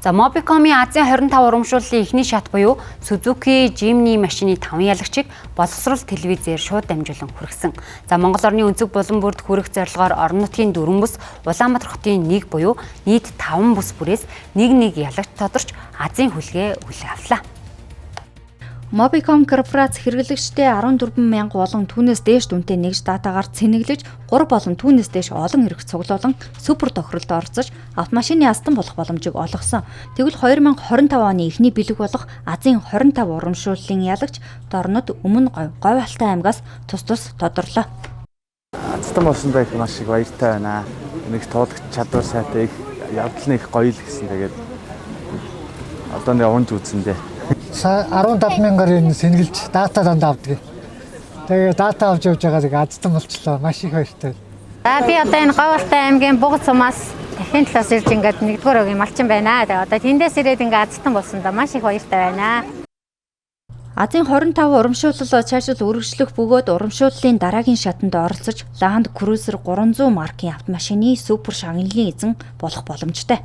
За, Mobicom-ийн Азийн 25 урамшууллын эхний шат буюу Suzuki Jimny машины 5 ялагчийг боловсрол телевизээр шууд дамжуулан хүргэсэн. За, Монгол орны өнцөг булан бүрд хүрэх зорилгоор орон нутгийн 4 бүс, Улаанбаатар хотын 1 буюу нийт 5 бүс бүрээс нэг нэг ялагч тодорч Азийн хүлгээ хүлээн авлаа. Mobicom корпорац хэрэглэгчдээ 14 мянга болон түүнээс дээш дүнтэй нэгж датагаар цэнэглэж, 3 болон түүнээс дээш олон эрх цуглуулан супер тохиролд оролцож автомашины азтан болох боломжийг олгосон. Тэгвэл 2025 оны эхний бэлэг болох Азийн 25 урамшууллын ялагч Дорнод, Өмнө Говь, Говь Алтай аймгаас тус тус тодорлоо. Азтан болсондоо их маш их баяртай байна. Нэг туулагч чадвар сайтай, их явдал нь их гоё л гэсэн. Тэгээд одоо нэг унж үзсэн дээ. 15 мянгаар энэ сэнгэлж дата дандаа авдаг. Тэгээ дата авч явж байгаа нэг азтан болчлоо. Маш их баяртай. За, би одоо энэ Говь Алтай аймгийн Бугаз сумаас Дахин талаас ирж ингээд нэгдүгээр өгийн малчин байна. Тэгээ одоо тэндээс ирээд ингээд азтан болсон да маш их баяртай байна. Азийн 25 урамшуулал цаашид үргэлжлэх бөгөөд урамшууллын дараагийн шатанд оролцож Land Cruiser 300 маркийн автомашины супер шагналын эзэн болох боломжтой.